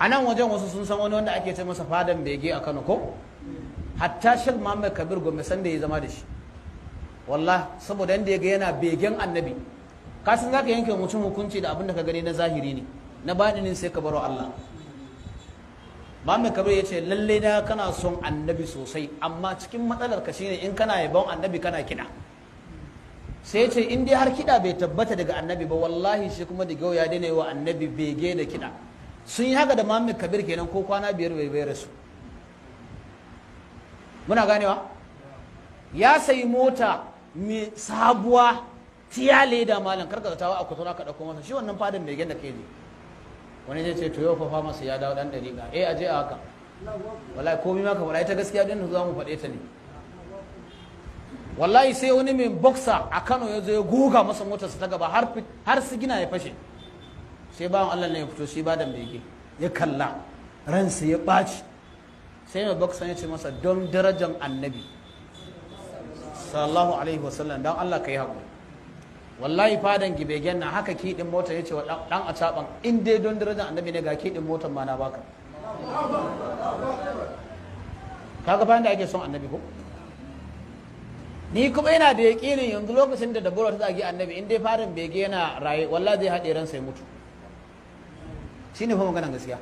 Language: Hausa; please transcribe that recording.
A nan wajen wasu sun san wani wanda ake ce masa Fadan Bege a Kano, ko hatta Sheikh Muhammad Kabir Gombe sanda ya zama da shi, wallahi saboda yanda ya ga yana begen Annabi. Ka san zaka yanke mutum hukunci da abin da ka gani na zahiri ne, na baɗinin sai ka baro Allah. Muhammad Kabir ya ce, "Lalle na kana son Annabi sosai, amma cikin matsalar ka shine in kana yabon Annabi kana kiɗa." Sai ce in dai har kiɗa bai tabbata daga Annabi ba, wallahi shi kuma da ya daina yi wa Annabi bege da kiɗa. Sun yi haka da Muhammad Kabir kenan, ko kwana 5 bai rasu. Muna ganewa? Ya sayi mota mai sabuwa tiya leda, malam, karka zatawa a kutura ka dauko masa shi wannan Fadan Begen da kai ne. Wani zai ce, "To yau fa masa ya dawo dan dariƙa." Eh, aje a haka. Wallahi komai ma ka faɗa, ita gaskiya din za mu faɗe ta ne. Wallahi sai wani mai boxer a Kano ya zo ya goga masa motarsa ta gaba har sigina ya fashe. Sai bawan Allah ne ya fito shi ba da bege, ya kalla, ransa ya ɓaci. Sai mai boxer ya ce masa, "Don darajar Annabi sallallahu alaihi wasallam, don Allah ka yi haƙuri." Wallahi Fadan Gibegen na haka key ɗin motar ya ce wa ɗan a caɓan, "In dai don darajar Annabi ne, ga key ɗin motar ma na baka." Kaga bayan da ake son Annabi ko? Ni kuma yana da yaƙinin yanzu lokacin da Dabura ta zagi Annabi, in dai Fadan Bege yana raye, wallahi zai haɗe ransa ya mutu. Shine fa maganan gaskiya.